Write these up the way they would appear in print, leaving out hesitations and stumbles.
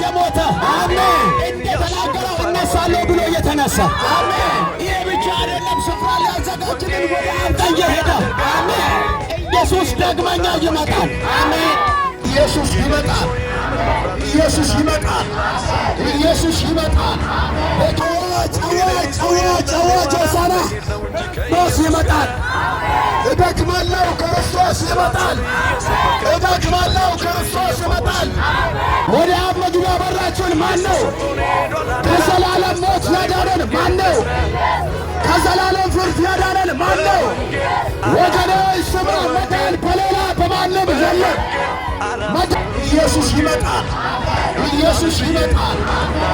የሞተ፣ አሜን። እንደተናገረው እነሳለሁ ብሎ የተነሳ። አሜን። ይሄ ብቻ አይደለም፣ ስፍራ ሊያዘጋጅልን ወደ አብ ቀኝ ሄደ። አሜን። ኢየሱስ ዳግመኛ ይመጣል። አሜን። ኢየሱስ ይመጣል። ኢየሱስ ይመጣል። ኢየሱስ ይመጣል። አዋጅ፣ አዋጅ፣ አዋጅ፣ አዋጅ! ሆሳዕና! ክርስቶስ ይመጣል። እደግማለሁ፣ ክርስቶስ ይመጣል። እደግማለሁ፣ ክርስቶስ ይመጣል። ወደ አብ መግቢያ በራችን ማን ነው? ከዘላለም ሞት ያዳነን ማን ነው? ከዘላለም ፍርድ ያዳነን ማን ነው? ወገኔ ስማ፣ መዳን በሌላ በማንም የለም። ኢየሱስ ይመጣል። ኢየሱስ ይመጣል።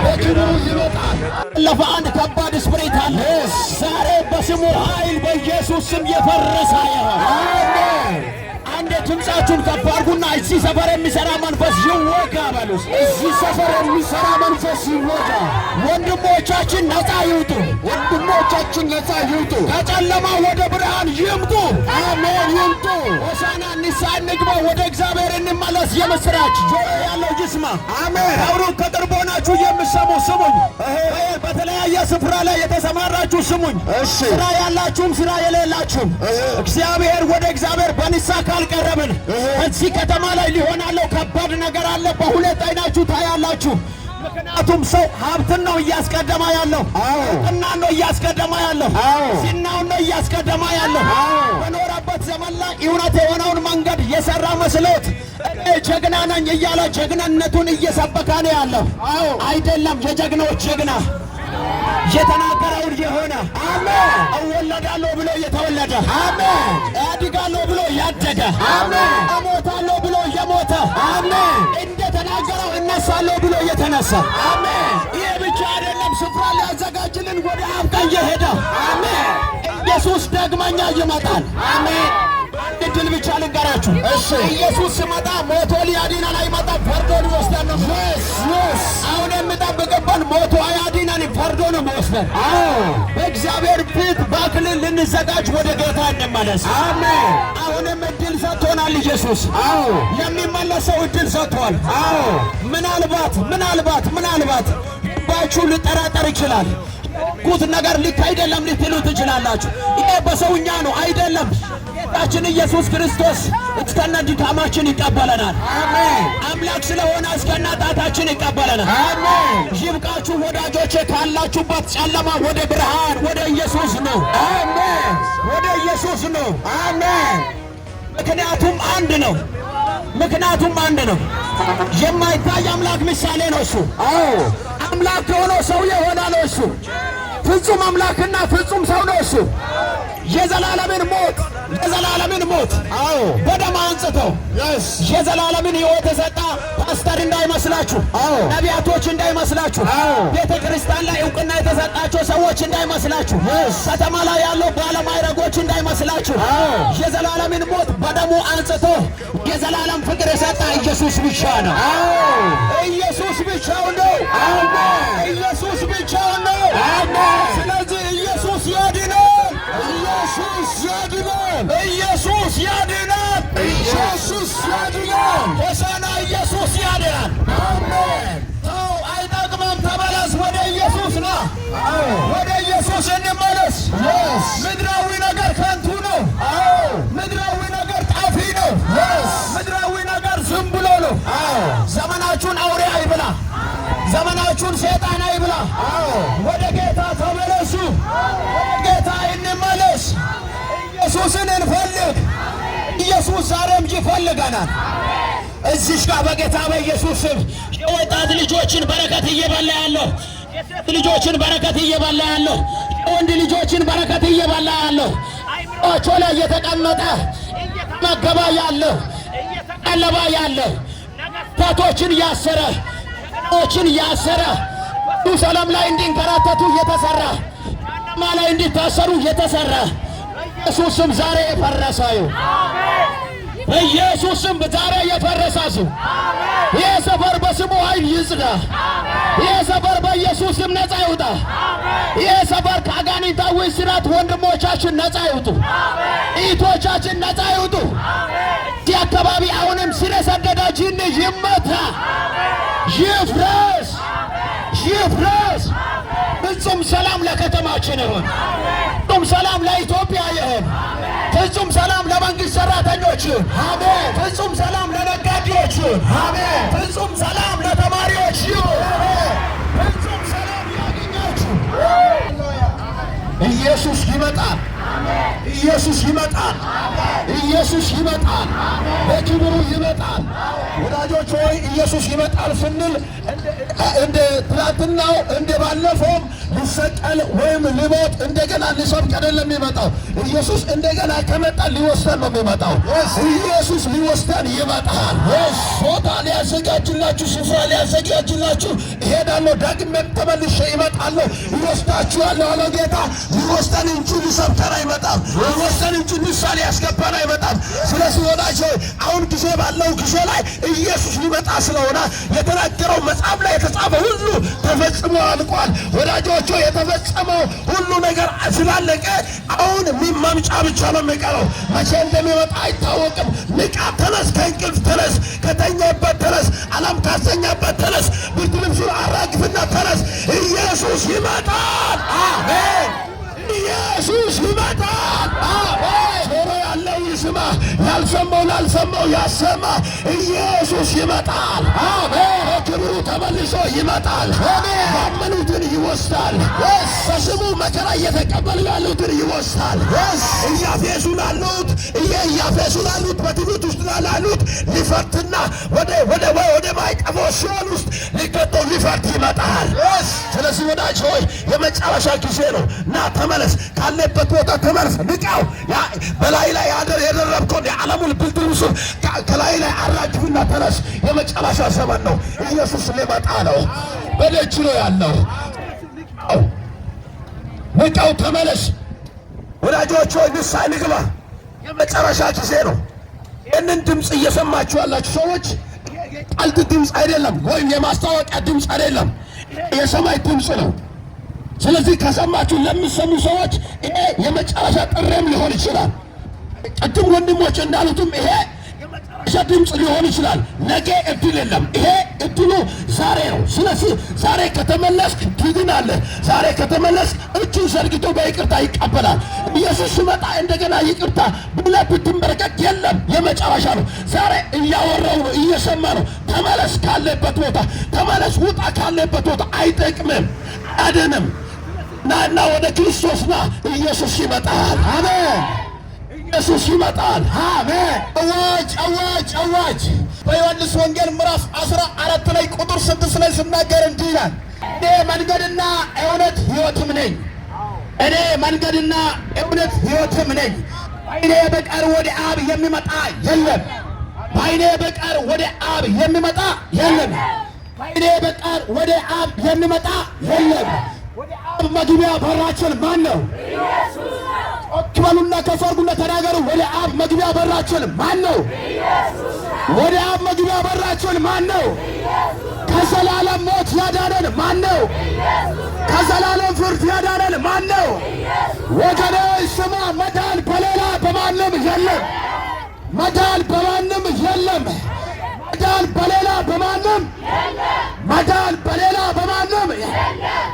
በክብሩ ይመጣል። ለፈ አንድ ከባድ spirit አለ። ዛሬ በስሙ ኃይል በኢየሱስ ስም የፈረሰ ይሆን። አሜን። አንድ ድምፃችሁን ከፍ አድርጉና እዚህ ሰፈር የሚሰራ መንፈስ ይወጋ በሉ። እዚህ ሰፈር የሚሰራ መንፈስ ይወጋ። ወንድሞቻችን ነፃ ይውጡ። ወንድሞቻችን ነፃ ይውጡ። ከጨለማ ወደ ብርሃን ይምጡ። አሜን። ይምጡ። ሆሳዕና ንስሐ እንግባ፣ ወደ እግዚአብሔር እንመለስ። የምስራች ጆሮ ያለው ይስማ። አሜን። ከሩቅ ከቅርብ ሆናችሁ የምሰሙ ስሙኝ። በተለያየ ስፍራ ላይ የተሰማራችሁ ስሙኝ። እሺ። ስራ ያላችሁም ስራ የሌላችሁም እግዚአብሔር ወደ እግዚአብሔር በንስሐ ካልቀረብን እዚህ ከተማ ላይ ሊሆን ያለው ከባድ ነገር አለ። በሁለት አይናችሁ ታያላችሁ። ምክንያቱም ሰው ሀብትን ነው እያስቀደመ ያለው፣ እውቅናን ነው እያስቀደመ ያለው፣ ዝናውን ነው እያስቀደመ ያለው። በኖረበት ዘመን ላይ እውነት የሆነውን መንገድ የሰራ መስሎት እኔ ጀግና ነኝ እያለ ጀግንነቱን እየሰበከ ነው ያለው። አይደለም፣ የጀግኖች ጀግና የተናገረውን የሆነ፣ አሜን። እወለዳለሁ ብሎ የተወለደ፣ አሜን። አድጋለሁ ብሎ ያደገ፣ አሜን። እሞታለሁ ብሎ የሞተ፣ አሜን። እንደተናገረው እነሳለሁ ብሎ የተነሳ። አሜን። ይሄ ብቻ አይደለም፣ ስፍራ ሊያዘጋጅልን ወደ አብ ቀኝ ሄደ። አሜን። ኢየሱስ ዳግመኛ ይመጣል። አሜን። አንድ ድል ብቻ ልንገራችሁ። እሺ። ኢየሱስ ሲመጣ ሞቶ ሊያድነን አይመጣም፣ ፈርዶ ሊወስደን ነው። Yes. አሁን የሚጠብቅብን ሞቶ አያድነን፣ ፈርዶ ነው የሚወስደን። በእግዚአብሔር ፊት በአክሊል ልንዘጋጅ ወደ ጌታ እንመለስ። አሜን። አሁንም እድል ሰጥቶናል ኢየሱስ። ለሚመለሰው እድል ሰጥቷል። ምናልባት ምናልባት ምናልባት ልባችሁ ሊጠራጠር ይችላል። ጉት ነገር ልክ አይደለም ልትሉ ትችላላችሁ። ይሄ በሰውኛ ነው አይደለም። ጌታችን ኢየሱስ ክርስቶስ እስከነ ድካማችን ይቀበለናል። አሜን። አምላክ ስለሆነ እስከነ ጣታችን ይቀበለናል። አሜን። ይብቃችሁ ወዳጆቼ፣ ካላችሁበት ጨለማ ወደ ብርሃን ወደ ኢየሱስ ነው። አሜን። ወደ ኢየሱስ ነው። አሜን። ምክንያቱም አንድ ነው። ምክንያቱም አንድ ነው። የማይታይ አምላክ ምሳሌ ነው እሱ። አምላክ የሆነው ሰው የሆነ ነው እሱ። ፍጹም አምላክና ፍጹም ሰው ነው እሱ። የዘላለምን ሞት፣ የዘላለምን ሞት በደም አንጽተው የዘላለምን ሕይወት የሰጠ ፓስተር እንዳይመስላችሁ፣ ነቢያቶች እንዳይመስላችሁ፣ ቤተ ክርስቲያን ላይ እውቅና የተሰጣቸው ሰዎች እንዳይመስላችሁ፣ ከተማ ላይ ያለው ባለማዕረጎች እንዳይመስላችሁ። የዘላለምን ሞት በደሙ አንጽቶ የዘላለም ፍቅር የሰጠ ኢየሱስ ብቻ ነው። ኢየሱስ ብቻውን ነው። ኢየሱስ ብቻውን ነው። ስለዚህ ኢየሱስ ያድናል። ኢየሱስ ያድናል። ኢየሱስ ያድናል። ኢየሱስ ያድናል። ሆሳዕና ኢየሱስ ያድናል። አሜን። ተው፣ አይጠቅምም። ተመለስ፣ ወደ ኢየሱስ ና። ወደ ኢየሱስ እንመለስ። ምድራዊ ነገር ከንቱ ነው። ምድራዊ ነገር ጠፊ ነው። ምድራዊ ነገር ዝም ብሎ ነው። ዘመናችሁን አውሬ አይብላ። ዘመናችሁን ሰይጣን አይብላ። ወደ ጌታ ተመለሱ። ወደ ጌታ እንመለስ። ኢየሱስን እንፈልግ። ኢየሱስ ዛሬም ይፈልገናል። እዚሽ ጋር በጌታ በኢየሱስ ስም የወጣት ልጆችን በረከት እየበላ ያለው፣ የሴት ልጆችን በረከት እየበላ ያለው፣ የወንድ ልጆችን በረከት እየበላ ያለው፣ አይምሮአቸው ላይ እየተቀመጠ እየተመገበ ያለው፣ እየተቀለበ ያለው፣ ነገስታቶችን ያሰረ፣ ጀግኖችን ያሰረ፣ ኢየሩሳሌም ላይ እንዲንከራተቱ እየተሰራ፣ ጨለማ ላይ እንዲታሰሩ እየተሰራ በኢየሱስ ስም ዛሬ የፈረሰ ይሁን። በኢየሱስ ስም ዛሬ የፈረሰ ይሁን። ይህ ሰፈር በስሙ ኃይል ይጽዳ። ይህ ሰፈር በኢየሱስ ስም ነፃ ይውጣ። ይህ ሰፈር ከአጋንንታዊ እስራት ወንድሞቻችን ነፃ ይውጡ። እህቶቻችን ነፃ ይውጡ። እዚህ አካባቢ አሁንም ስር የሰደደ ጂኒ ይመታ፣ ይፍረስ፣ ይፍረስ። ፍጹም ሰላም ለከተማችን ይሁን። ፍጹም ሰላም ለኢትዮጵያ ይሁን። ፍጹም ሰላም ለመንግስት ሰራተኞች ይሁን። አሜን። ፍጹም ሰላም ለነጋዴዎች ይሁን። አሜን። ፍጹም ሰላም ለተማሪዎች ይሁን። ፍጹም ሰላም ያግኛችሁ። ኢየሱስ ይመጣል። ኢየሱስ ይመጣል። ኢየሱስ ይመጣል። በክብሩ ይመጣል። ወዳጆች ሆይ፣ ኢየሱስ ይመጣል ስንል እንደ ትናንትናው፣ እንደ ባለፈውም ሊሰቀል ወይም ሊሞት እንደገና ሊሰብክ አይደለም የሚመጣው። ኢየሱስ እንደገና ከመጣ ሊወስደን ነው የሚመጣው። ኢየሱስ ሊወስደን ይመጣል። ቦታ ሊያዘጋጅላችሁ፣ ስፍራ ሊያዘጋጅላችሁ እሄዳለሁ፣ ዳግሜም ተመልሼ እመጣለሁ፣ ይወስዳችኋለሁ አለ ጌታ። ሊወስደን እንጂ ሊሰብከን አይመጣም። ሊወስደን እንጂ ንስሐ ሊያስገባን አይመጣም። ስለዚህ ወዳጅ ሆይ፣ አሁን ጊዜ ባለው ጊዜ ላይ ኢየሱስ ሊመጣ ስለሆነ የተናገረው መጽሐፍ ላይ የተጻፈ ሁሉ ተፈጽሞ አልቋል። ወዳጆች ሆይ፣ የተፈጸመው ሁሉ ነገር ስላለቀ አሁን መምጫ ብቻ ነው የሚቀረው። መቼ እንደሚመጣ አይታወቅም። ንቃ፣ ተነስ፣ ከእንቅልፍ ተነስ፣ ከተኛበት ተነስ፣ ዓለም ካስተኛበት ተነስ፣ ብርድ ልብሱን አራግፍና ተነስ። ኢየሱስ ይመጣል። አሜን። ኢየሱስ ይመጣል። አሜን። ጆሮ ያለው ይስማ፣ ያልሰማው ላልሰማው ያሰማ። ኢየሱስ ይመጣል። አሜን። በክብሩ ተመልሶ ይመጣል። ያመኑትን ይወስዳል። በስሙ መከራ እየተቀበሉ ያሉትን ይወስዳል። እያፌዙ ላሉት፣ እያፌዙ ላሉት፣ በትዕቢት ውስጥ ላሉት ሊፈርድና ወደ ማይጠፋው ሲኦል ውስጥ ሊከተው ሊፈርድ ይመጣል። ስለዚህ ወዳጅ ሆይ፣ የመጨረሻ ጊዜ ነው። ና ተመለስ፣ ካለበት ቦታ ተመለስ። ንቃው። በላይ ላይ የደረብከውን የዓለሙን ብርድ ልብሱን ከላይ ላይ አራግፍና ተነስ። የመጨረሻ ዘመን ነው። ኢየሱስ ሊመጣ ነው። በደጅ ነው ያለው። ንቃው፣ ተመለስ። ወዳጆች ሆይ፣ ንስሐ ንግባ። የመጨረሻ ጊዜ ነው። ይህንን ድምፅ እየሰማችሁ ያላችሁ ሰዎች የቀልድ ድምፅ አይደለም፣ ወይም የማስታወቂያ ድምፅ አይደለም፣ የሰማይ ድምፅ ነው። ስለዚህ ከሰማችሁ፣ ለሚሰሙ ሰዎች ይሄ የመጨረሻ ጥሪም ሊሆን ይችላል። ቅድም ወንድሞች እንዳሉትም ይሄ የመጨረሻ ድምፅ ሊሆን ይችላል። ነገ እድል የለም። ይሄ እድሉ ዛሬ ነው። ስለዚህ ዛሬ ከተመለስክ ትድናለህ። ዛሬ ከተመለስክ እጁን ዘርግቶ በይቅርታ ይቀበላል። ኢየሱስ ሲመጣ እንደገና ይቅርታ ብለህ ብትንበረከክ የለም፣ የመጨረሻ ነው። ዛሬ እያወራው ነው፣ እየሰማ ነው። ተመለስ ካለበት ቦታ ተመለስ፣ ውጣ ካለበት ቦታ። አይጠቅምም፣ አያድንም። ናና ወደ ክርስቶስ ና። ኢየሱስ ይመጣል። አሜን። ኢየሱስ ይመጣል። አሜን። አዋጅ፣ አዋጅ፣ አዋጅ! በዮሐንስ ወንጌል ምዕራፍ 14 ላይ ቁጥር 6 ላይ ስናገር እንዲህ ይላል፣ እኔ መንገድና እውነት ሕይወትም ነኝ። እኔ መንገድና እውነት ሕይወትም ነኝ። በእኔ በቀር ወደ አብ የሚመጣ የለም። በእኔ በቀር ወደ አብ የሚመጣ የለም። በእኔ በቀር ወደ አብ የሚመጣ የለም። ወደ አብ መግቢያ በራችን ማን ነው? ጮክ በሉና ከፍ አድርጉና ተናገሩ። ወደ አብ መግቢያ በራችን ማን ነው? ወደ አብ መግቢያ በራችን ማን ነው? ከዘላለም ሞት ያዳነን ማን ነው? ከዘላለም ፍርድ ያዳነን ማን ነው? ወገኔ ስማ፣ መዳን በሌላ በማንም የለም። መዳን በማንም የለም። መዳን በሌላ በማንም፣ መዳን በሌላ በማንም።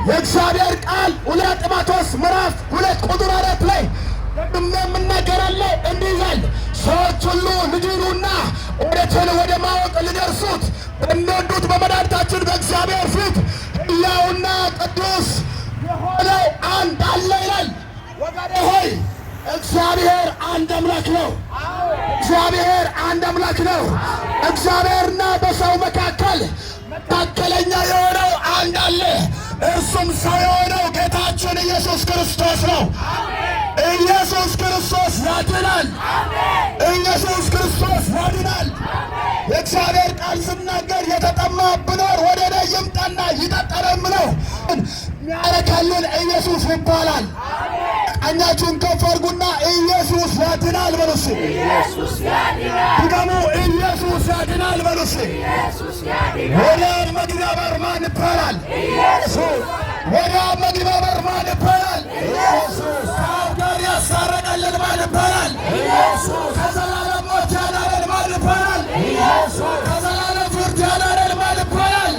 የእግዚአብሔር ቃል 2 ጢሞቴዎስ ምዕራፍ 2 ቁጥር 4 ላይ ደግሜ የምናገራለሁ፣ እንዲህ ይላል፣ ሰዎች ሁሉ ሊድኑና እውነትን ወደ ማወቅ ሊደርሱት በሚወዱት በመድኃኒታችን በእግዚአብሔር ፊት ሕያውና ቅዱስ የሆነው አንድ አለ ይላል። ወገኔ ሆይ፣ እግዚአብሔር አንድ አምላክ ነው። እግዚአብሔር አንድ አምላክ ነው። እግዚአብሔርና በሰው መካከል መካከለኛ የሆነው አንድ አለ። እርሱም ሰው የሆነው ጌታችን ኢየሱስ ክርስቶስ ነው። ኢየሱስ ክርስቶስ ያድናል። ኢየሱስ ክርስቶስ ያድናል። የእግዚአብሔር ቃል ስናገር የተጠማ ቢኖር ወደ እኔ ይምጣና ይጠጣ ነው የሚለው። የሚያረካልን ኢየሱስ ይባላል። ቀኛችሁን ከፍ አድርጉና ኢየሱስ ያድናል በሉ እስኪ። ድገሙ። ኢየሱስ ያድናል በሉ እስኪ። ወደ አብ መግቢያ በር ማን ይባላል? ወደ አብ መግቢያ በር ማን ይባላል? ከአብ ጋር ያሳረቀልን ማን ይባላል? ከዘላለም ሞት ያዳነን ማን ይባላል? ከዘላለም ፍርድ ያዳነን ማን ይባላል?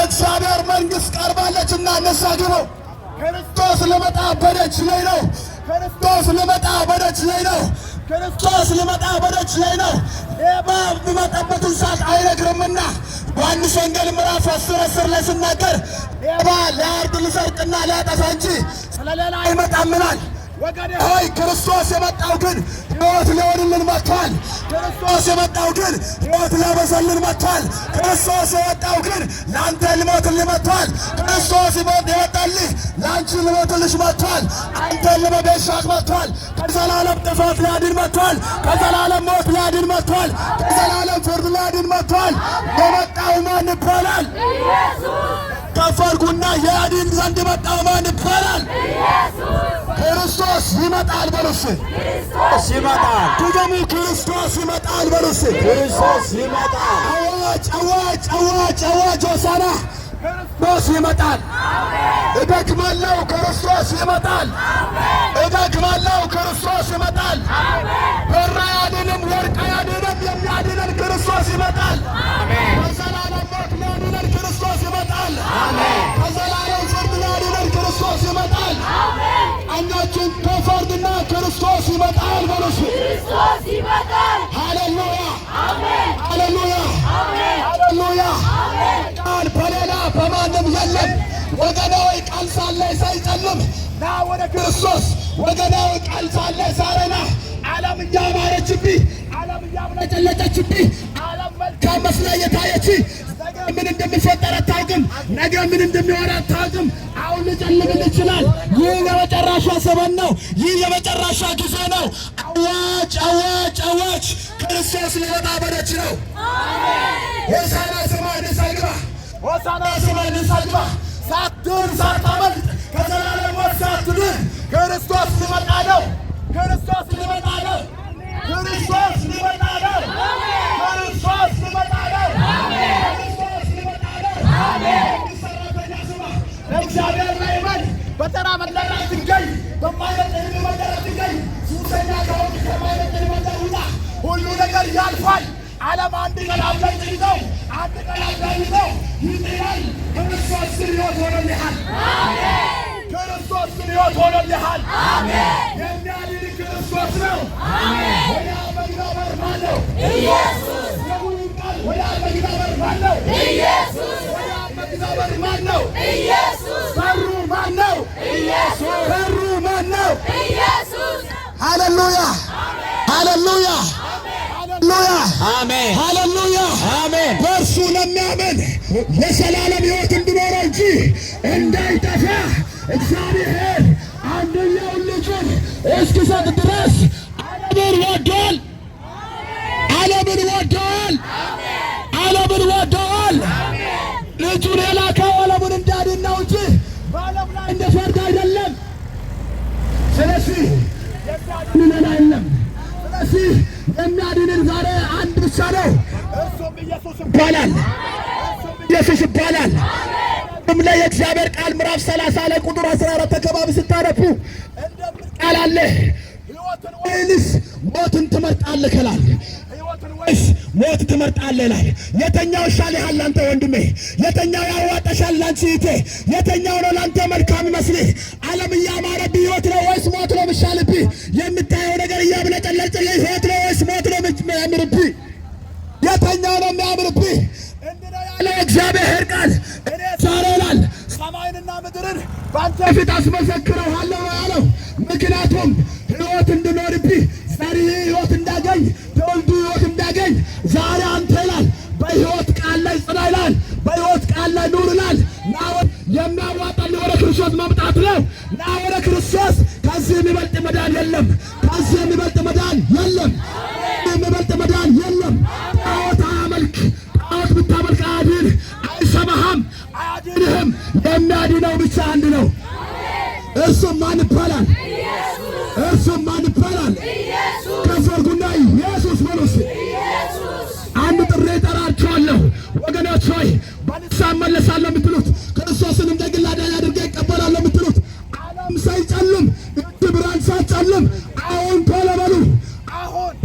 የእግዚአብሔር መንግሥት ቀርባለችና ንስሐ ግቡ። ክርስቶስ ሊመጣ በደጅ ላይ ነው። ክርስቶስ ሊመጣ በደጅ ላይ ነው። ክርስቶስ ሊመጣ በደጅ ላይ ነው። ሌባ የሚመጣበትን ሰዓት አይነግርምና ዮሐንስ ወንጌል ምዕራፍ 10:10 ላይ ስናገር ሌባ ሊያርድ ሊሰርቅና ሊያጠፋ እንጂ ስለሌላ አይመጣም ይላል። ወገኔ ሆይ፣ ክርስቶስ የመጣው ግን ሕይወት ሊሆንልን መጥቷል። ክርስቶስ የመጣው ግን ሕይወት ሊያበዛልን መጥቷል። ክርስቶስ የመጣው ግን ለአንተ ሊሞትልህ መጥቷል። ክርስቶስ የመጣልህ ለአንቺ ሊሞትልሽ መጥቷል። አንተን ለመቤዣት መጥቷል። ከዘላለም ጥፋት ሊያድን መጥቷል። ከዘላለም ሞት ሊያድን መጥቷል። ከዘላለም ፍርድ ሊያድን መጥቷል። የመጣው ማን ይባላል? ከፍ አድርጉና ያድን ዘንድ የመጣው ማን ይባላል? ክርስቶስ ይመጣል በሉስ። ክርስቶስ ይመጣል። ድገሙ። ክርስቶስ ይመጣል በሉስ። ክርስቶስ ይመጣል። አዋጅ፣ አዋጅ፣ አዋጅ፣ አዋጅ! ሆሳዕና! ክርስቶስ ይመጣል። እደግማለሁ፣ ክርስቶስ ይመጣል። እደግማለሁ፣ ክርስቶስ ይመጣል። ብር አያድንም፣ ወርቅ አያድንም። የሚያድነን ክርስቶስ ይመጣል። ከዘላለም ሞት ሊያድነን ክርስቶስ ይመጣል። ከዘላለም ፍርድ ሊያድነን ክርስቶስ ይመጣል። ቀኛችን ከፍ አድርጉና ክርስቶስ ይመጣል በሉስ። ክርስቶስ ይመጣል። ሃሌሉያ፣ አሜን። ሃሌሉያ፣ አሜን። ሃሌሉያ። ቃል በሌላ በማንም የለም። ወገናዊ ቃል ሳለ ሳይጨልም ና ወደ ክርስቶስ። ወገናዊ ቃል ሳለ ዛሬ ና። ዓለም እያማረችብህ፣ ዓለም እያብለጨለጨችብህ፣ ዓለም መልካም መስላ እየታየች ነገ ምን እንደሚፈጠር አታውቅም። ነገ ምን እንደሚሆን አታውቅም። አሁን ሊጨልምልህ ይችላል። ይህ የመጨረሻ ዘመን ነው። ይህ የመጨረሻ ጊዜ ነው። አዋጅ፣ አዋጅ፣ አዋጅ! ክርስቶስ ሊመጣ በደጅ ነው። ሆሳዕና ስማ ንስሐ ግባ። ሆሳዕና ስማ ንስሐ ግባ። ሳትድን ሳታመልጥ ከዘላለም ሞት ሳትድን ክርስቶስ ሊመጣ ነው። ክርስቶስ ሊመጣ ነው። ክርስቶስ ሊመጣ ነው። ክርስቶስ ሊመጣ ነው። ክርስቶስ ሊመጣ ነው። ሰራተኛ ስማ፣ በእግዚአብሔር ላይ እመን። በተራ መንደር አትገኝ። በማይመጥን መንደር አትገኝ። ሱሰኛ ከሆንክ ከማይመጥን መንደር ውጣ። ሁሉ ነገር ያልፋል። ዓለም አንድ ቀን አብለጭልጠው፣ አንድ ቀን አብለጭልጠው ይጥላል። ክርስቶስ ግን ሕይወት ሆኖልሃል። ክርስቶስ ግን ሕይወት ሆኖልሃል። የሚያድን ክርስቶስ ነው። ወደ አብ መግቢያ በር ማን ነው? ኢየሱስ። የጉን ቃል ወደ አብ መግቢያ በር ማን ነው? ኢየሱስ። ወደ አብ መግቢያ በር ማን ነው? ኢየሱስ። በሩ ማን ነው? ኢየሱስ። በሩ ማን ነው? ኢየሱስ። ሃሌሉያ፣ ሃሌሉያ፣ ሃሌሉያ፣ አሜን። ሃሌሉያ። አሜን። በእርሱ ለሚያምን የዘላለም ሕይወት እንዲኖረው እንጂ እንዳይጠፋ እግዚአብሔር አንድያውን ልጁን እስኪሰጥ ድረስ ዓለምን ወዷል። ዓለምን ወዷል። ዓለምን ወዷል። ልጁን የላከው ዓለሙን እንዲያድን ነው እንጂ በዓለም ላይ እንዲፈርድ አይደለም። ስለዚህ የሚያድንን ሌላ የለም። ስለዚህ የሚያድንን ዛሬ አንድ ብቻ ነው፣ እርሱም ኢየሱስ ይባላል። ኢየሱስ ይባላል። ም ላይ የእግዚአብሔር ቃል ምዕራፍ 30 ላይ ቁጥር 14 አካባቢ ስታነቡ እንደምን ቃል አለ፣ ሕይወትን ወይንስ ሞትን ትመርጣለህ ይላል። ሕይወትን ወይስ ሞት ትመርጣለህ ይላል። የተኛው ይሻልሃል ላንተ ወንድሜ? የተኛው ያዋጣሻል ላንቺ እህቴ? የተኛው ነው ላንተ መልካም ይመስልህ? ዓለም እያማረብህ ሕይወት ነው ወይስ ሞት ነው የሚሻልብህ? የምታየው ነገር እያብለጨለጨልህ ሕይወት ነው ወይስ ሞት ነው የሚያምርብህ? የተኛው ነው የሚያምርብህ? እንዲህ ነው ያለው እግዚአብሔር ቃል። እኔ ዛሬ ይላል ሰማይንና ምድርን በአንተ ፊት አስመሰክረዋለሁ ነው ያለው። ምክንያቱም ሕይወት እንድኖርብህ፣ ዘርህ ሕይወት እንዳገኝ፣ ትውልዱ ሕይወት እንዳገኝ ዛሬ አንተ ይላል በሕይወት ቃል ላይ ጽና ይላል። በሕይወት ቃል ላይ ኑር ይላል። ና የሚያዋጣን ወደ ክርስቶስ መምጣት ነው። ና ወደ ክርስቶስ። ከዚህ የሚበልጥ መዳን የለም። ከዚህ የሚበልጥ መዳን የለም። የሚበልጥ መዳን የለም። ጣዖት አያመልክ። ጣዖት ብታመልክ አያድን፣ አይሰማህም፣ አያድንህም። የሚያድነው ብቻ አንድ ነው። እርሱም ማን ይባላል? እርሱም ማን ይባላል? ከፍ አድርጉና ኢየሱስ በሉ እስኪ። አንድ ጥሪ እጠራችኋለሁ ወገኖች ሆይ፣ በንስሐ እመለሳለሁ የምትሉት፣ ክርስቶስን እንደ ግል አዳኝ አድርጌ እቀበላለሁ የምትሉት፣ ዓለም ሳይጨልም እጅ ብርሃን ሳትጨልም አሁን ቶሎ በሉ። አሁን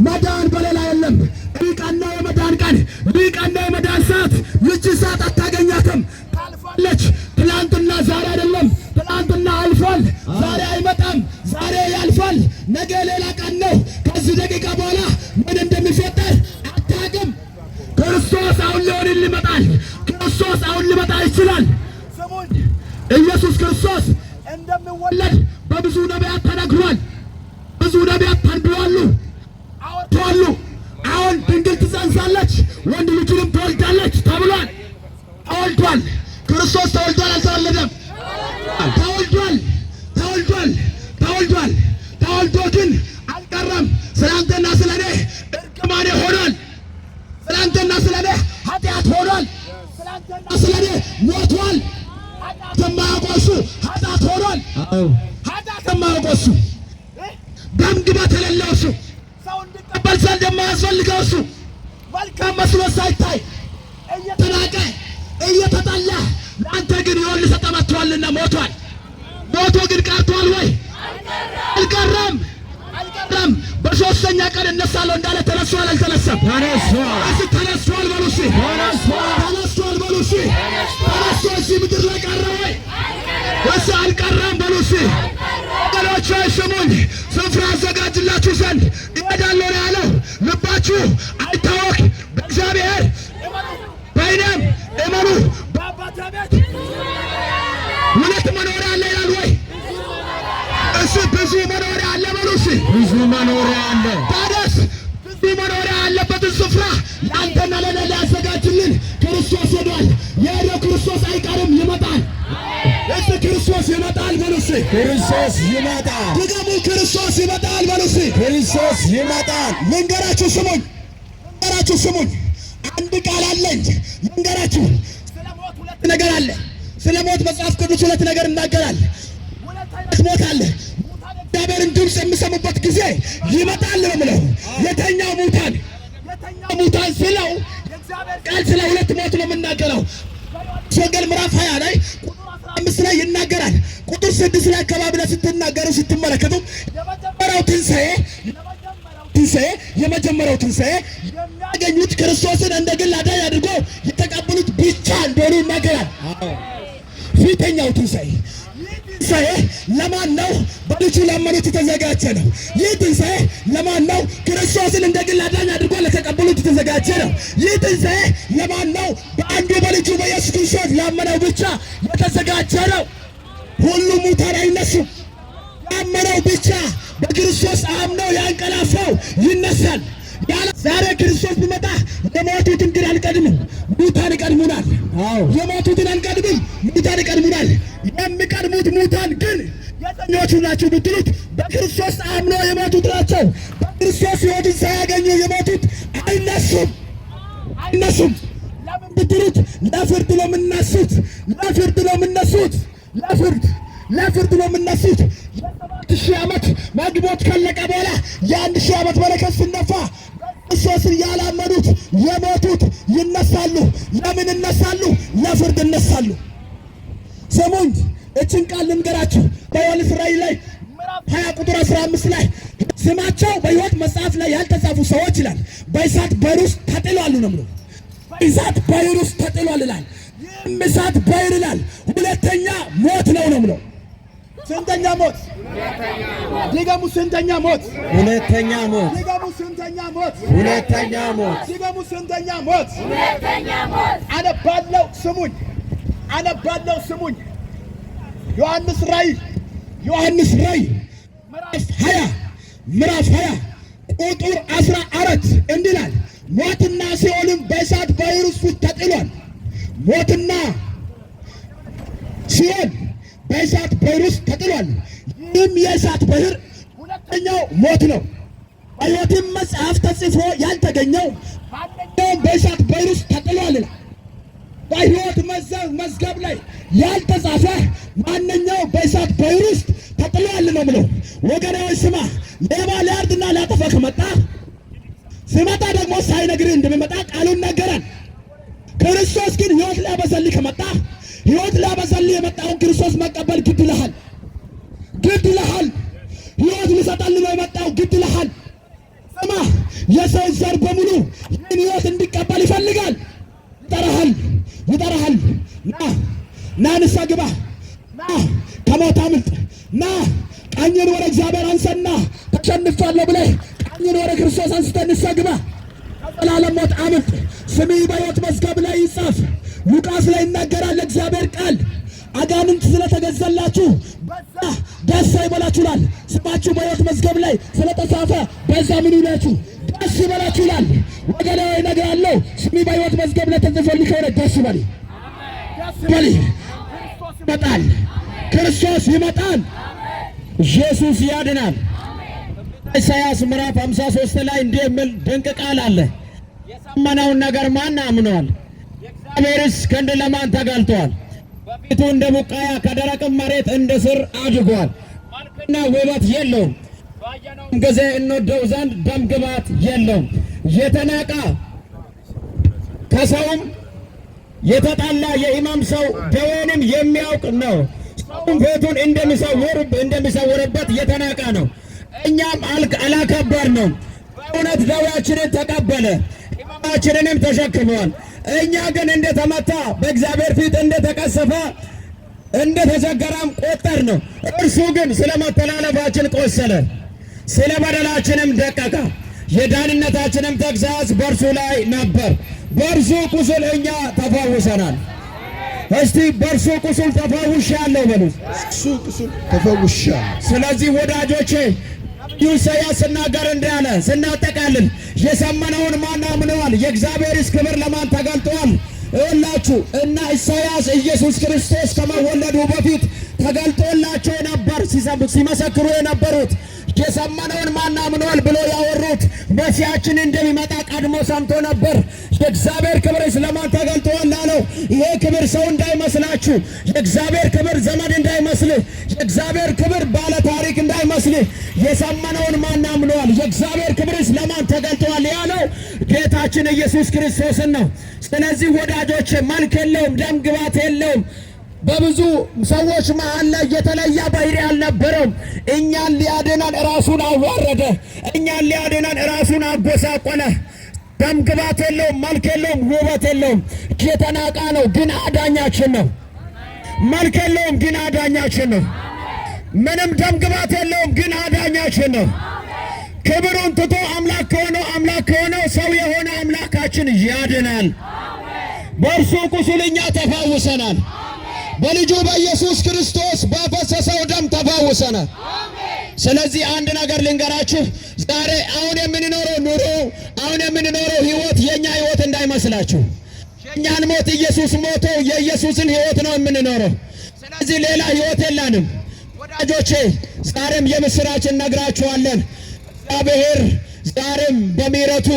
መዳን በሌላ የለም። ይህ ቀን ነው የመዳን ቀን። ይህ ቀን ነው የመዳን ሰዓት። ይህቺ ሰዓት አታገኛትም። ትጸንሳለች፣ ወንድ ልጅንም ትወልዳለች ተብሏል። ተወልዷል። ክርስቶስ ተወልዷል፣ አልተወለደም? ተወልዷል፣ ተወልዷል፣ ተወልዷል። ተወልዶ ግን አልቀረም። ስለ አንተና ስለ እኔ እርግማኔ ሆኗል። ስለ አንተና ስለ እኔ ኃጢአት ሆኗል። ስለ አንተና ስለ እኔ ሞቷል። ኃጢአት የማያውቀው እሱ ኃጢአት ሆኗል። ኃጢአት የማያውቀው እሱ፣ ደም ግባት የሌለው እሱ፣ ሰው እንዲቀበል ዘንድ የማያስፈልገው እሱ፣ መልካም መስሎ ሳይታይ እየተናቀ እየተጠላ ለአንተ ግን ሕይወት ሊሰጥ መጥቷልና ሞቷል። ሞቶ ግን ቀርቷል ወይ? አልቀረም፣ አልቀረም። በሶስተኛ ቀን እነሳለሁ እንዳለ ተነሷል። አልተነሳም? ተነሷል። እስኪ ተነሷል በሉ እስኪ። ተነሷል። ተነሷል በሉ እስኪ። ተነስቶ እዚህ ምድር ላይ ቀረ ወይ? እስ አልቀረም በሉ እስኪ። ወገኖቼ ስሙኝ፣ ስፍራ አዘጋጅላችሁ ዘንድ እሄዳለሁ ነው ያለው። ልባችሁ አይታወክ፣ በእግዚአብሔር እመኑ፣ በእኔም እመኑ። በአባቴ ቤት ሁለት መኖሪያ አለ ይላል ወይ? እሱ ብዙ መኖሪያ አለ በሉ እስኪ። ብዙ መኖሪያ አለ። ታዲያስ ብዙ መኖሪያ ያለበትን ስፍራ ለአንተና ለእኔ ሊያዘጋጅልን ክርስቶስ ሄዷል። የሄደው ክርስቶስ አይቀርም፣ ይመጣል። እስ ክርስቶስ ይመጣል በሉ እስኪ። ክርስቶስ ይመጣል። ድገሙ፣ ክርስቶስ ይመጣል በሉ እስኪ። ክርስቶስ ይመጣል። ልንገራችሁ ስሙኝ፣ ልንገራችሁ ስሙኝ። አንድ ቃል አለኝ ልንገራችሁ። ስለ ሞት ሁለት ነገር አለ። ስለ ሞት መጽሐፍ ቅዱስ ሁለት ነገር ይናገራል። ሁለት አይነት ሞት አለ። ሙታን እግዚአብሔርን ድምፅ የሚሰሙበት ጊዜ ይመጣል ነው የምለው። የተኛው ሙታን፣ የተኛው ሙታን ስለው የእግዚአብሔር ቃል ስለ ሁለት ሞት ነው የምናገረው። ወንጌል ምዕራፍ 20 ላይ ቁጥር 15 ላይ ይናገራል። ቁጥር 6 ላይ አካባቢ ላይ ስትናገሩ ስትመለከቱ የመጀመሪያው ትንሣኤ፣ ትንሣኤ፣ የመጀመሪያው ትንሣኤ የሚያገኙት ክርስቶስን እንደ ግል አዳኝ አድርጎ የተቀበሉት ብቻ እንደሆኑ ይናገራል። ፊተኛው ትንሣኤ፣ ይህ ትንሣኤ ለማን ነው? በልጁ ላመኑት የተዘጋጀ ነው። ይህ ትንሣኤ ለማን ነው? ክርስቶስን እንደ ግል አዳኝ አድርጎ ለተቀበሉት የተዘጋጀ ነው። ይህ ትንሣኤ ለማን ነው? በአንዱ በልጁ በኢየሱስ ክርስቶስ ላመነው ብቻ የተዘጋጀ ነው። ሁሉም ሙታን አይነሱም። ያመነው ብቻ፣ በክርስቶስ አምነው ያንቀላፋው ይነሳል። ያለ ዛሬ ክርስቶስ ቢመጣ የሞቱትን ግን አንቀድምም፣ ሙታን ይቀድሙናል። የሞቱትን አንቀድምም፣ ሙታን ይቀድሙናል። የሚቀድሙት ሙታን ግን የትኞቹ ናቸው ብትሉት በክርስቶስ አምነው የሞቱት ናቸው። በክርስቶስ ሕይወትን ሳያገኙ የሞቱት አይነሱም፣ አይነሱም። ለምን ብትሉት ለፍርድ ነው የምነሱት። ለፍርድ ነው የምነሱት። ለፍርድ፣ ለፍርድ ነው የምነሱት። የ7000 ዓመት መግቦት ካለቀ በኋላ የ1000 ዓመት መለከት ሲነፋ ክርስቶስን ያላመኑት የሞቱት ይነሳሉ። ለምን ይነሳሉ? ለፍርድ ይነሳሉ። ስሙኝ፣ እችን ቃል ልንገራችሁ። በዮሐንስ ራእይ ላይ ምዕራፍ 20 ቁጥር 15 ላይ ስማቸው በሕይወት መጽሐፍ ላይ ያልተጻፉ ሰዎች ይላል በእሳት ባህር ውስጥ ተጥለዋል ነው የሚለው። በእሳት ባህር ውስጥ ተጥሏል ይላል። ይህም እሳት ባህር ይላል ሁለተኛ ሞት ነው ነው የሚለው። ስንተኛ ሞት? ድገሙ። ስንተኛ ሞት? ሁለተኛ ሞት። ድገሙ። ስንተኛ ሞት? ሁለተኛ ሞት። ድገሙ። ስንተኛ ሞት? ሁለተኛ ሞት። አነባለው ስሙኝ፣ አነባለው ስሙኝ። ዮሐንስ ራእይ፣ ዮሐንስ ራእይ ምዕራፍ 20፣ ምዕራፍ 20 ቁጥር 14 እንዲህ ይላል፣ ሞትና ሲኦልም በእሳት ባህር ውስጥ ተጥሏል። ሞትና ሲኦል በእሳት ባህር ውስጥ ተጥሏል። ይህም የእሳት ባህር ሁለተኛው ሞት ነው። በሕይወትም መጽሐፍ ተጽፎ ያልተገኘው ማንኛውም በእሳት ባህር ውስጥ ተጥሏል ይላል። በሕይወት መዝገብ ላይ ያልተጻፈ ማንኛውም በእሳት ባህር ውስጥ ተጥሏል ነው የምለው። ወገናዊ ስማ፣ ሌባ ሊያርድና ሊያጠፋ ከመጣ ሲመጣ ደግሞ ሳይነግርህ እንደሚመጣ ቃሉ ይናገራል። ክርስቶስ ግን ሕይወት ሊያበዛልህ ከመጣ ሕይወት ሊያበዛልህ የመጣውን ክርስቶስ መቀበል ግድ ይልሃል፣ ግድ ይልሃል። ሕይወት ሊሰጠልህ ነው የመጣው፣ ግድ ይልሃል። ስማ፣ የሰው ዘር በሙሉ ይህን ሕይወት እንዲቀበል ይፈልጋል። ይጠራሃል፣ ይጠራሃል። ና፣ ና፣ ንስሐ ግባ፣ ና፣ ከሞት አምልጥ፣ ና፣ ቀኝን ወደ እግዚአብሔር አንሰና ተሸንፋለሁ ብለህ ቀኝን ወደ ክርስቶስ አንስተህ ንስሐ ግባ። ከዘላለም ሞት አምልጥ። ስምህ በሕይወት መዝገብ ላይ ይጻፍ። ሉቃስ ላይ ይናገራል እግዚአብሔር ቃል አጋንንት ስለተገዘላችሁ በዛ ደስ አይበላችሁላል። ስማችሁ በሕይወት መዝገብ ላይ ስለተጻፈ በዛ ምን ይላችሁ? ደስ ይበላችሁ ይላል። ወገኔ እነግርሃለሁ፣ ስምህ በሕይወት መዝገብ ላይ ተጽፎልህ ከሆነ ደስ ይበልህ፣ ደስ ይበልህ። ይመጣል፣ ክርስቶስ ይመጣል። ኢየሱስ ያድናል። ኢሳይያስ ምዕራፍ 53 ላይ እንዲህ የሚል ድንቅ ቃል አለ። የሰማነውን ነገር ማን አምኗል? የእግዚአብሔርስ ክንድ ለማን ተገልጧል? በፊቱ እንደ ቡቃያ ከደረቅም መሬት እንደ ስር አድጓል። መልክና ውበት የለውም፣ ባየነውም ጊዜ እንወደው ዘንድ ደም ግባት የለውም። የተናቀ ከሰውም የተጣላ የሕማም ሰው ደዌንም የሚያውቅ ነው። ሰውም ፊቱን እንደሚሰውርበት የተናቀ ነው። እኛም አላከበርነውም። በእውነት ደዌያችንን ተቀበለ፣ ሕማማችንንም ተሸክሟል። እኛ ግን እንደተመታ በእግዚአብሔር ፊት እንደተቀሰፈ እንደተቸገረም ቆጠርነው። እርሱ ግን ስለ መተላለፋችን ቆሰለ፣ ስለ በደላችንም ደቀቀ። የደህንነታችንም ተግሣጽ በእርሱ ላይ ነበር፣ በእርሱ ቁስል እኛ ተፈውሰናል። እስቲ በእርሱ ቁስል ተፈውሻለሁ በሉ። እሱ ቁስል ተፈውሻለሁ። ስለዚህ ወዳጆቼ ኢሳይያስ ስናገር እንዳለ ስናጠቃልል የሰማነውን ማን አምነዋል? የእግዚአብሔርስ ክብር ለማን ተገልጧል? እላችሁ እና ኢሳይያስ ኢየሱስ ክርስቶስ ከመወለዱ በፊት ተገልጦላቸው ነበር። ሲመሰክሩ የነበሩት የሰማነውን ማን አምነዋል ብሎ ያወሩት መሲያችን እንደሚመጣ ቀድሞ ሰምቶ ነበር። የእግዚአብሔር ክብርስ ለማን ተገልጧል አለው። ይሄ ክብር ሰው እንዳይመስላችሁ፣ የእግዚአብሔር ክብር ዘመድ እንዳይመስልህ፣ የእግዚአብሔር ክብር ባለ ታሪክ እንዳይመስልህ። የሰማነውን ማን አምነዋል? የእግዚአብሔር ክብርስ ለማን ተገልጧል ያለው ጌታችን ኢየሱስ ክርስቶስን ነው። ስለዚህ ወዳጆች መልክ የለውም፣ ደም ግባት የለውም። በብዙ ሰዎች መሃል ላይ የተለየ ባህሪ አልነበረውም። እኛን ሊያድነን ራሱን አዋረደ። እኛን ሊያድነን ራሱን አጎሳቆለ። ደም ግባት የለውም፣ መልክ የለውም፣ ውበት የለውም። የተናቀ ነው፣ ግን አዳኛችን ነው። መልክ የለውም፣ ግን አዳኛችን ነው። ምንም ደም ግባት የለውም፣ ግን አዳኛችን ነው። ክብሩን ትቶ አምላክ ከሆነው አምላክ ከሆነው ሰው የሆነ አምላካችን ያድናል። በእርሱ ቁስል እኛ ተፈውሰናል። በልጁ በኢየሱስ ክርስቶስ ባፈሰሰው ደም ተፈውሰናል። ስለዚህ አንድ ነገር ልንገራችሁ። ዛሬ አሁን የምንኖረው ኑሮ፣ አሁን የምንኖረው ህይወት የኛ ህይወት እንዳይመስላችሁ። የኛን ሞት ኢየሱስ ሞቶ የኢየሱስን ህይወት ነው የምንኖረው። ስለዚህ ሌላ ህይወት የለንም ወዳጆቼ። ዛሬም የምስራች እነግራችኋለን። እግዚአብሔር ዛሬም በምሕረቱ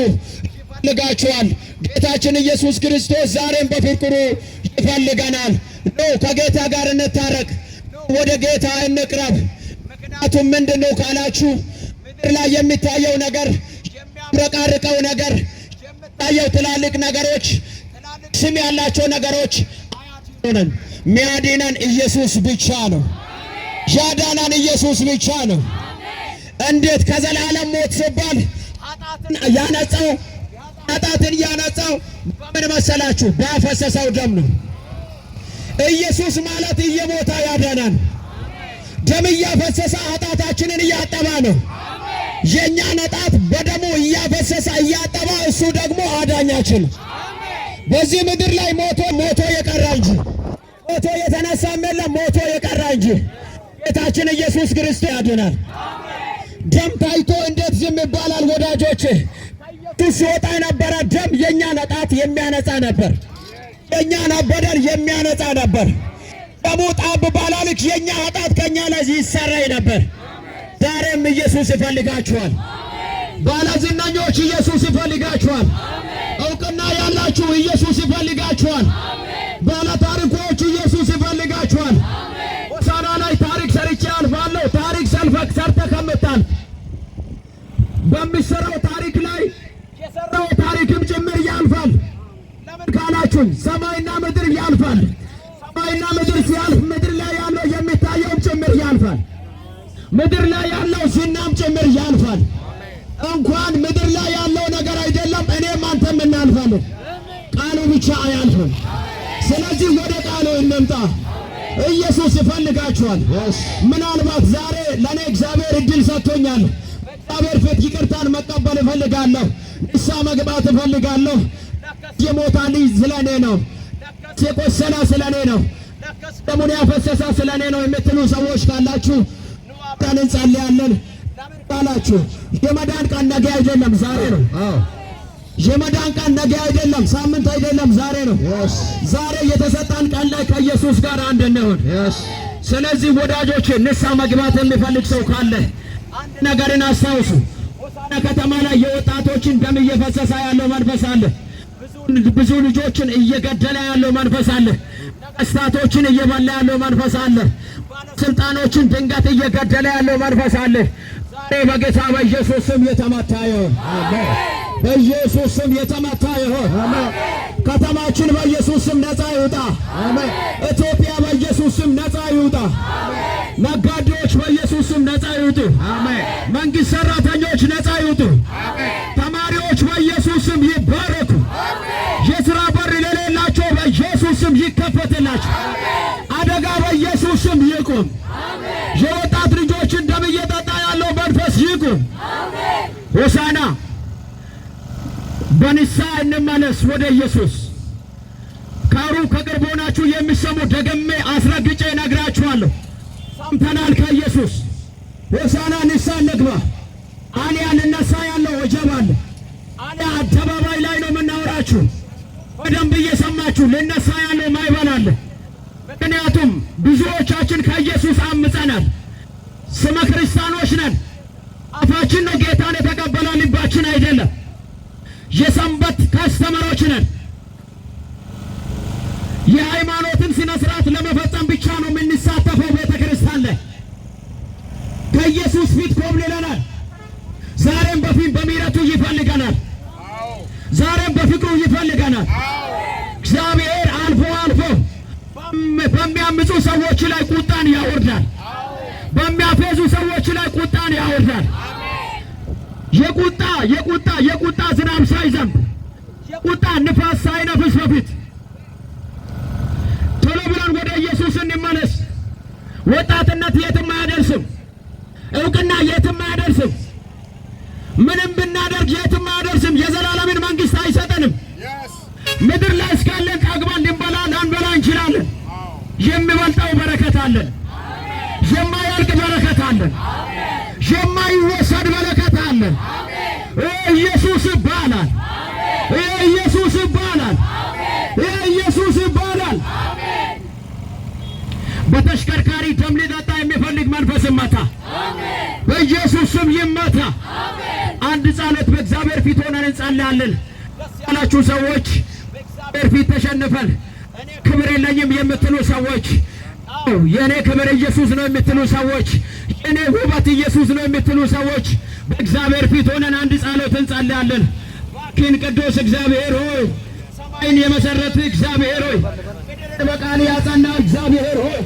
ይፈልጋችኋል። ጌታችን ኢየሱስ ክርስቶስ ዛሬም በፍቅሩ ይፈልገናል። ኑ ከጌታ ጋር እንታረቅ፣ ኑ ወደ ጌታ እንቅረብ። ምክንያቱም ምንድን ነው ካላችሁ ምድር ላይ የሚታየው ነገር፣ የሚያብረቃርቀው ነገር፣ የሚታየው ትላልቅ ነገሮች፣ ትላልቅ ስም ያላቸው ነገሮች አያድኑንም። ሚያድነን ኢየሱስ ብቻ ነው። ያዳነን ኢየሱስ ብቻ ነው። እንዴት ከዘላለም ሞት ሲባል ያነጻው ኃጢአትን ያነጻው በምን መሰላችሁ? ባፈሰሰው ደም ነው። ኢየሱስ ማለት እየሞተ ያዳናን፣ ደም እያፈሰሰ ኃጢአታችንን እያጠባ ነው። የእኛን ኃጢአት በደሙ እያፈሰሰ እያጠባ፣ እሱ ደግሞ አዳኛችን። በዚህ ምድር ላይ ሞቶ ሞቶ የቀረ እንጂ ሞቶ የተነሳም የለም፣ ሞቶ የቀረ እንጂ ጌታችን ኢየሱስ ክርስቶስ ያድናል። ደም ታይቶ እንዴት ዝም ይባላል? ወዳጆቼ ከኢየሱስ ሲወጣ የነበረ ደም የእኛን ኃጢአት የሚያነጻ ነበር። የእኛን በደል የሚያነጻ ነበር። ደሙ ጣብ ባላልክ የእኛ ኃጢአት ከእኛ ላይ ይሰረይ ነበር። ዛሬም ኢየሱስ ይፈልጋችኋል። ባለዝነኞች ኢየሱስ ይፈልጋችኋል። እውቅና ያላችሁ ኢየሱስ ይፈልጋችኋል። ባለ ታሪኮች ኢየሱስ ይፈልጋችኋል። ሆሳዕና ላይ ታሪክ ሰርቼ አልፋለሁ። ታሪክ ሰልፈክ ሰርተህ ከምታልፍ በሚሰራው ታሪክ ላይ የሰራው ታሪክም ጭምር ያልፋል። ለምን ካላችሁኝ ሰማይና ምድር ያልፋል። ሰማይና ምድር ሲያልፍ ምድር ላይ ያለው የሚታየውም ጭምር ያልፋል። ምድር ላይ ያለው ዝናም ጭምር ያልፋል። እንኳን ምድር ላይ ያለው ነገር አይደለም፣ እኔም አንተም እናልፋለን። ቃሉ ብቻ አያልፍም። ስለዚህ ወደ ቃሉ እንምጣ። ኢየሱስ ይፈልጋችኋል። ምናልባት ዛሬ ለእኔ እግዚአብሔር እድል ሰጥቶኛል። በእግዚአብሔር ፊት ይቅርታን መቀበል እፈልጋለሁ። ንስሐ መግባት እፈልጋለሁ። የሞታ ልጅ ስለ እኔ ነው፣ የቆሰለ ስለ እኔ ነው፣ ደሙን ያፈሰሰ ስለ እኔ ነው የምትሉ ሰዎች ካላችሁ አብረን እንጸልያለን። አላችሁ። የመዳን ቀን ነገ አይደለም፣ ዛሬ ነው። የመዳን ቀን ነገ አይደለም፣ ሳምንት አይደለም፣ ዛሬ ነው። ዛሬ የተሰጠን ቀን ላይ ከኢየሱስ ጋር አንድ እንሁን። ስለዚህ ወዳጆች ንስሐ መግባት የሚፈልግ ሰው ካለ አንድ ነገርን አስታውሱ። ሆሳዕና ከተማ ላይ የወጣቶችን ደም እየፈሰሰ ያለው መንፈስ አለ። ብዙ ልጆችን እየገደለ ያለው መንፈስ አለ። ነገስታቶችን እየበላ ያለው መንፈስ አለ። ባለስልጣኖችን ድንገት እየገደለ ያለው መንፈስ አለ። ዛሬ በጌታ በኢየሱስ ስም የተመታ ይሁን። በኢየሱስ ስም የተመታ ይሁን። ከተማችን በኢየሱስ ስም ነፃ ይውጣ። ኢትዮጵያ በኢየሱስ ስም ነፃ ይውጣ። ነጋዴዎች በኢየሱስ ስም ነፃ ይውጡ። መንግስት ሰራተኞች ነፃ ይውጡ። ተማሪዎች በኢየሱስ ስም ይባረኩ። የሥራ በር ለሌላቸው በኢየሱስ ስም ይከፈትላቸው። አደጋ በኢየሱስ ስም ይቁም። የወጣት ልጆችን ደም እየጠጣ ያለው መንፈስ ይቁም። ሆሳዕና በንስሐ እንመለስ ወደ ኢየሱስ። ከሩቅ ከቅርብ ሆናችሁ የሚሰሙ ደግሜ አስረግጬ እነግራችኋለሁ። ሰምተናል ከኢየሱስ። ሆሳዕና ንስሐ እንግባ። አሊያ ልነሳ ያለው ወጀብ አለ። አሊያ አደባባይ ላይ ነው የምናወራችሁ። በደንብ እየሰማችሁ ልነሳ ያለው ማይበል አለ። ምክንያቱም ብዙዎቻችን ከኢየሱስ አምፀናል። ስመ ክርስቲያኖች ነን። አፋችን ነው ጌታን የተቀበለ፣ ልባችን አይደለም። የሰንበት customer ኦች ነን። የሃይማኖትን ስነ ስርዓት ለመፈጸም ብቻ ነው የምንሳተፈው ቤተ ክርስቲያን ላይ። ከኢየሱስ ፊት ኮብልለናል። ዛሬም በፊት በምሕረቱ ይፈልገናል። ዛሬም በፍቅሩ ይፈልገናል። እግዚአብሔር አልፎ አልፎ በሚያምፁ ሰዎች ላይ ቁጣን ያወርዳል። በሚያፌዙ ሰዎች ላይ ቁጣን ያወርዳል። የቁጣ የቁጣ የቁጣ ዝናብ ሳይዘንብ፣ የቁጣ ንፋስ ሳይነፍስ በፊት ቶሎ ብለን ወደ ኢየሱስ እንመለስ። ወጣትነት የትም አያደርስም። እውቅና የትም አያደርስም። ምንም ብናደርግ የትም አያደርስም። የዘላለምን መንግስት አይሰጠንም። ምድር ላይ እስካለን ጠግበን ልንበላ ላንበላ እንችላለን። የሚበልጠው በረከት አለን። የማያልቅ በረከት አለን። የማይወሰድ በረከት አለን። ኢየሱስ ይባላል። ኢየሱስ ይባላል። ኢየሱስ ይባላል። በተሽከርካሪ ደም ሊጠጣ የሚፈልግ መንፈስ ይመታ፣ በኢየሱስ ስም ይመታ። አንድ ጸሎት በእግዚአብሔር ፊት ሆነን እንጸልያለን። ደስ ያላችሁ ሰዎች፣ በእግዚአብሔር ፊት ተሸንፈን እኔ ክብር የለኝም የምትሉ ሰዎች፣ የእኔ ክብር ኢየሱስ ነው የምትሉ ሰዎች፣ የእኔ ውበት ኢየሱስ ነው የምትሉ ሰዎች በእግዚአብሔር ፊት ሆነን አንድ ጸሎት እንጸልያለን። እባክህን ቅዱስ እግዚአብሔር ሆይ፣ ሰማይን የመሰረት እግዚአብሔር ሆይ፣ ምድርን በቃል ያጸና እግዚአብሔር ሆይ፣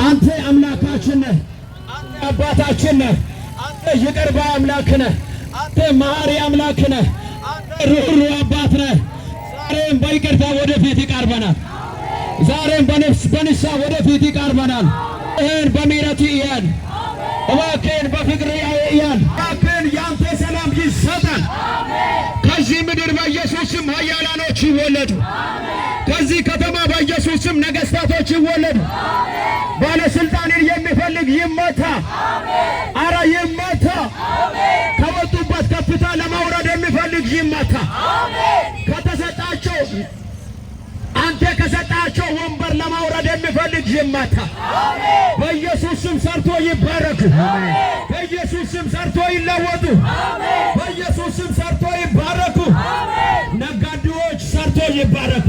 አንተ አምላካችን ነህ። አንተ አባታችን ነህ። አንተ ይቅር ባይ አምላክ ነህ። አንተ መሐሪ አምላክ ነህ። አንተ ርኅሩህ አባት ነህ። ዛሬም በይቅርታ ወደፊት ይቀርበናል። ዛሬም በነፍስ በንስሐ ወደፊት ይቀርበናል። ይህን በምሕረት እየን፣ እባክህን በፍቅር እየን። እባክህን ያንተ ሰላም ይሰጠን። ከዚህ ምድር በኢየሱስ ስም ኃያላኖች ይወለዱ። ከዚህ ከተማ በኢየሱስ ስም ነገሥታቶች ይወለዱ። ባለስልጣንን የሚፈልግ ይመታ፣ አረ ይመታ። ከወጡበት ከፍታ ለማውረድ የሚፈልግ ይመታ። ከተሰጣቸው አንተ ከሰጣቸው ወንበር ለማውረድ የሚፈልግ ይመታ። በኢየሱስ ስም ሰርቶ ይባረኩ። በኢየሱስ ስም ሰርቶ ይለወጡ። በኢየሱስ ስም ሰርቶ ይባረኩ። ነጋዴዎች ሰርቶ ይባረኩ።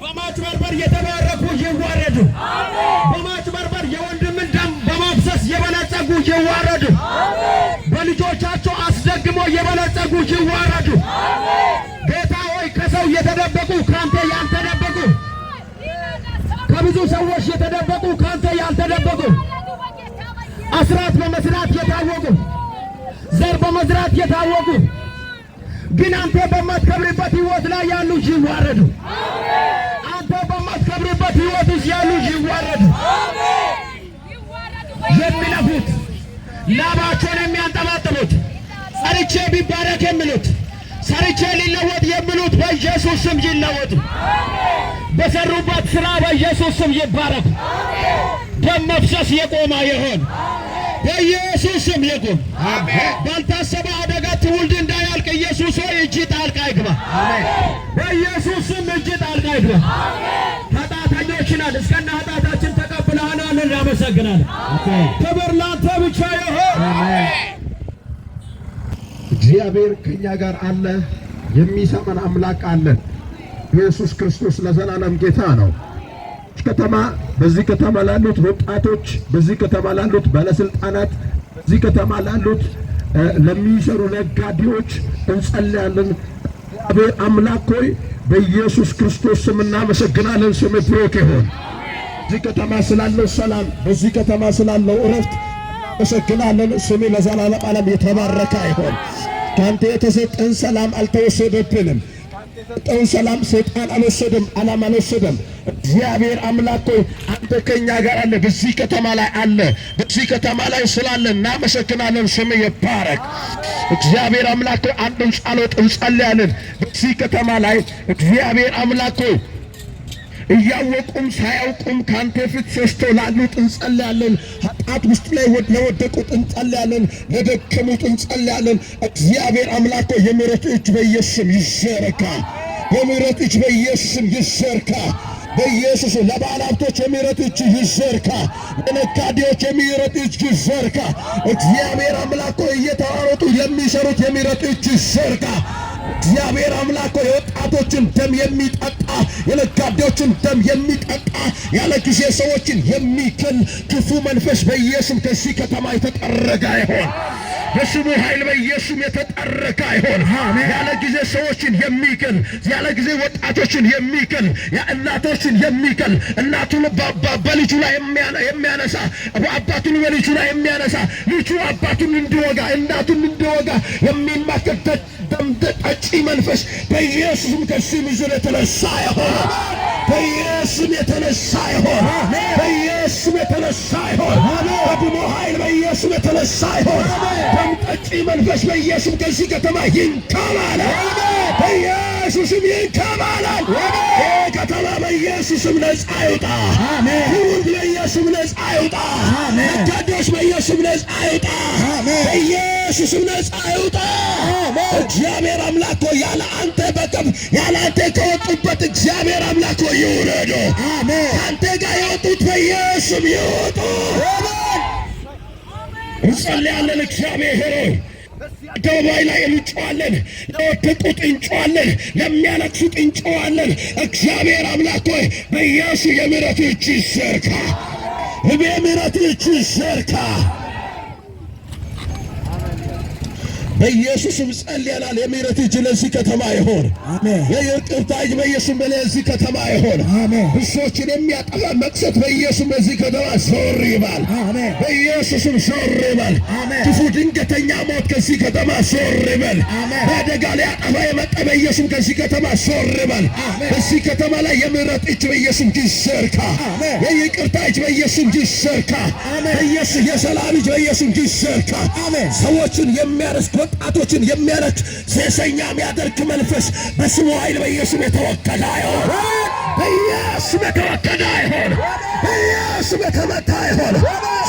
በማጭበርበር የተባረኩ ይዋረዱ። በማጭበርበር የወንድምን ደም በማፍሰስ የበለጸጉ ይዋረዱ። በልጆቻቸው አስደግሞ የበለጸጉ ይዋረዱ። ጌታ ሆይ፣ ከሰው የተደበቁ ካንተ ያልተደበቁ፣ ከብዙ ሰዎች የተደበቁ ካንተ ያልተደበቁ፣ አስራት በመስራት የታወቁ፣ ዘር በመዝራት የታወቁ ግን አንተ በማትከብርበት ሕይወት ላይ ያሉ ይዋረዱ። አንተ በማትከብርበት ሕይወት ውስጥ ያሉ ይዋረዱ። የሚለፉት፣ ላባቸውን የሚያንጠባጥቡት፣ ሰርቼ ቢባረክ የሚሉት፣ ሰርቼ ሊለወጥ የሚሉት በኢየሱስ ስም ይለወጡ። በሰሩበት ሥራ በኢየሱስ ስም ይባረኩ። ደም መፍሰስ የቆመ ይሆን። በኢየሱስ ስም ይቁም። ባልታሰበ አደጋ ትውልድ እንዳያልቅ ኢየሱስ ሆይ እጅ ጣልቃ ይግባ። በኢየሱስ ስም እጅ ጣልቃ ይግባ። ኃጢአተኞች ነን፣ እስከነ ኃጢአታችን ተቀብለሃናል። እናመሰግናለን። ክብር ላንተ ብቻ ይሁን። እግዚአብሔር ከኛ ጋር አለ። የሚሰማን አምላክ አለ። ኢየሱስ ክርስቶስ ለዘላለም ጌታ ነው። ከተማ በዚህ ከተማ ላሉት ወጣቶች፣ በዚህ ከተማ ላሉት ባለስልጣናት፣ በዚህ ከተማ ላሉት ለሚሰሩ ነጋዴዎች እንጸልያለን። እግዚአብሔር አምላክ ሆይ በኢየሱስ ክርስቶስ ስም እናመሰግናለን። ስምህ ብሩክ ይሁን። በዚህ ከተማ ስላለው ሰላም፣ በዚህ ከተማ ስላለው እረፍት እናመሰግናለን። ስምህ ለዘላለም ዓለም የተባረከ ይሁን። ካንተ የተሰጠን ሰላም አልተወሰደብንም። የተሰጠውን ሰላም ሰይጣን አልወሰደም፣ ዓለም አልወሰደም። እግዚአብሔር አምላክ ሆይ አንተ ከኛ ጋር አለ፣ በዚህ ከተማ ላይ አለ። በዚህ ከተማ ላይ ስላለ እናመሰግናለን። ስምህ ይባረክ። እግዚአብሔር አምላክ ሆይ አንድን ጸሎት እንጸልያለን። በዚህ ከተማ ላይ እግዚአብሔር አምላክ ሆይ እያወቁም ሳያውቁም ከአንተ ፊት ሸሽተው ላሉት እንጸልያለን። ኃጢአት ውስጥ ላይ ለወደቁት እንጸልያለን። ለደከሙት እንጸልያለን። እግዚአብሔር አምላክ ሆይ የምሕረት እጅ በኢየሱስ ስም ይዘረጋ። የምሕረት እጅ በኢየሱስ ስም ይዘርጋ። በኢየሱስ ለባለ ሀብቶች የምሕረት እጅ ይዘርጋ። ለነጋዴዎች የምሕረት እጅ ይዘርጋ። እግዚአብሔር አምላክ ሆይ እየተሯሯጡ ለሚሰሩት የምሕረት እጅ ይዘርጋ። እግዚአብሔር አምላክ ሆይ የወጣቶችን ደም የሚጠጣ፣ የነጋዴዎችን ደም የሚጠጣ፣ ያለ ጊዜ ሰዎችን የሚገል ክፉ መንፈስ በኢየሱስ ከዚህ ከተማ የተጠረገ ይሆን። በስሙ ኃይል በኢየሱስ የተጠረገ ይሆን። ያለ ጊዜ ሰዎችን የሚገል፣ ያለ ጊዜ ወጣቶችን የሚገል፣ እናቶችን የሚገል፣ እናቱን በልጁ ላይ የሚያነሳ፣ አባቱን በልጁ ላይ የሚያነሳ፣ ልጁ አባቱን እንዲወጋ እናቱን እንዲወጋ የሚማከር ደም ጠጪ መንፈስ በኢየሱስም ከዚህ ምድር የተነሳ ይሆን። በኢየሱስም የተነሳ ይሆን። በኢየሱስም የተነሳ ይሆን። በደሙ ኃይል በኢየሱስም የተነሳ ይሆን። ደም ጠጪ መንፈስ በኢየሱስም ከዚህ ከተማ ይንከባለል። በኢየሱስም ይንከባለል። ይህ ከተማ በኢየሱስም ነፃ ይውጣ። ትውልድ በኢየሱስም ነፃ ይውጣ። ነጋዴዎች በኢየሱስም ነፃ ይውጣ። በኢየሱስም ነፃ ይውጣ። እግዚአብሔር አምላክ ሆይ ያለ አንተ በቀም ያለ አንተ ከወጡበት እግዚአብሔር አምላክ ሆይ ይውረዱ። ከአንተ ጋር የወጡት በኢየሱስም ይወጡ። እንጸልያለን። እግዚአብሔር ሆይ አደባባይ ላይ እንጮኻለን። ለወደቁት እንጮኻለን። ለሚያለቅሱት እንጮኻለን። እግዚአብሔር አምላክ ሆይ በኢየሱስ የምሕረት እጅ ይዘርጋ። የምሕረት እጅ ይዘርጋ። በኢየሱስም ጸልየናል። የምሕረት እጅ ለዚህ ከተማ ይሆን። የይቅርታ እጅ በኢየሱስም ለዚህ ከተማ ይሆን። ብሶችን የሚያጠፋ መቅሰፍት በኢየሱስም በዚህ ከተማ ዞር ይበል። በኢየሱስም ዞር ይበል። ክፉ ድንገተኛ ሞት ከዚህ ከተማ ዞር ይበል። በአደጋ ሊያጠፋ የመጣ በኢየሱስም ከዚህ ከተማ ዞር ይበል። በዚህ ከተማ ላይ የምሕረት እጅ በኢየሱስም ይዘርጋ። የይቅርታ እጅ በኢየሱስም ይዘርጋ። በኢየሱስ የሰላም እጅ በኢየሱስም ይዘርጋ። ሰዎችን የሚያረስ፣ ወጣቶችን የሚያረክ፣ ሴሰኛ የሚያደርግ መንፈስ በስሙ ኃይል በኢየሱስ የተወገደ ይሆን። በኢየሱስ የተወገደ ይሆን። በኢየሱስ የተመታ ይሆን።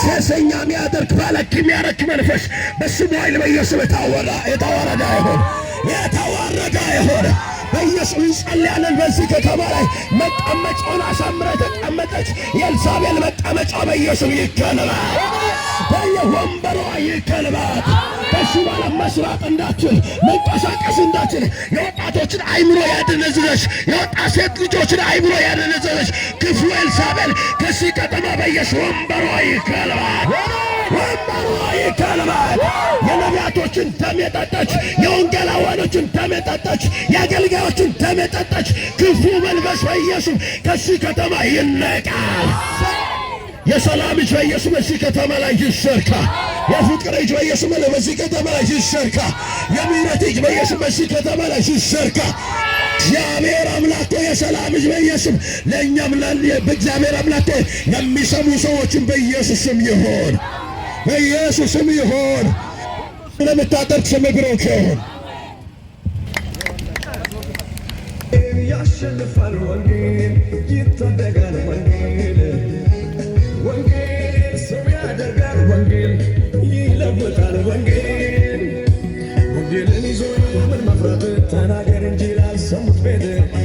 ሴሰኛ የሚያደርግ፣ ባለጌ የሚያደርግ መንፈስ በስሙ ኃይል በኢየሱስ የተዋረደ ይሆን። የተዋረደ ይሆን። በኢየሱስ እንጸልያለን። በዚህ ከተማ ላይ መቀመጫውን አሳምራ የተቀመጠች የኤልሳቤል መቀመጫ በኢየሱስ ይከልባት። በየወንበሯ ይከልባት። ከዚህ በኋላ መስራት እንዳትችል፣ መንቀሳቀስ እንዳትችል፣ የወጣቶችን አይምሮ ያደነዘዘች፣ የወጣት ሴት ልጆችን አይምሮ ያደነዘዘች ክፉ ኤልሳቤል ከዚህ ከተማ በኢየሱስ ወንበሯ ይከልባት። ወንበሯ ይከልባት። የነቢያቶችን ደም የጠጣች፣ የወንጌላውያኖችን ደም የጠጣች፣ የአገልጋዮችን ደም የጠጣች ክፉ መንፈስ በኢየሱስ ከዚህ ከተማ ይነቃል። የሰላም እጅ በኢየሱስ በዚህ ከተማ ላይ ይዘርጋ። የፍቅር እጅ በኢየሱስ በዚህ ከተማ ላይ ይዘርጋ። የምሕረት እጅ በኢየሱስ በዚህ ከተማ ላይ ይዘርጋ። እግዚአብሔር አምላክ ሆይ የሰላም እጅ በኢየሱስ ለእኛም በእግዚአብሔር አምላክ ሆይ ለሚሰሙ ሰዎችን በኢየሱስ ስም ይሁን፣ በኢየሱስ ስም ይሁን። ለምታደርግ ስም ብሩክ ይሁን። ያሸንፋል ወንጌል፣ ይታደጋል ወንጌል፣ ወንጌል ሰው ያደርጋል ወንጌል። Vamos perder.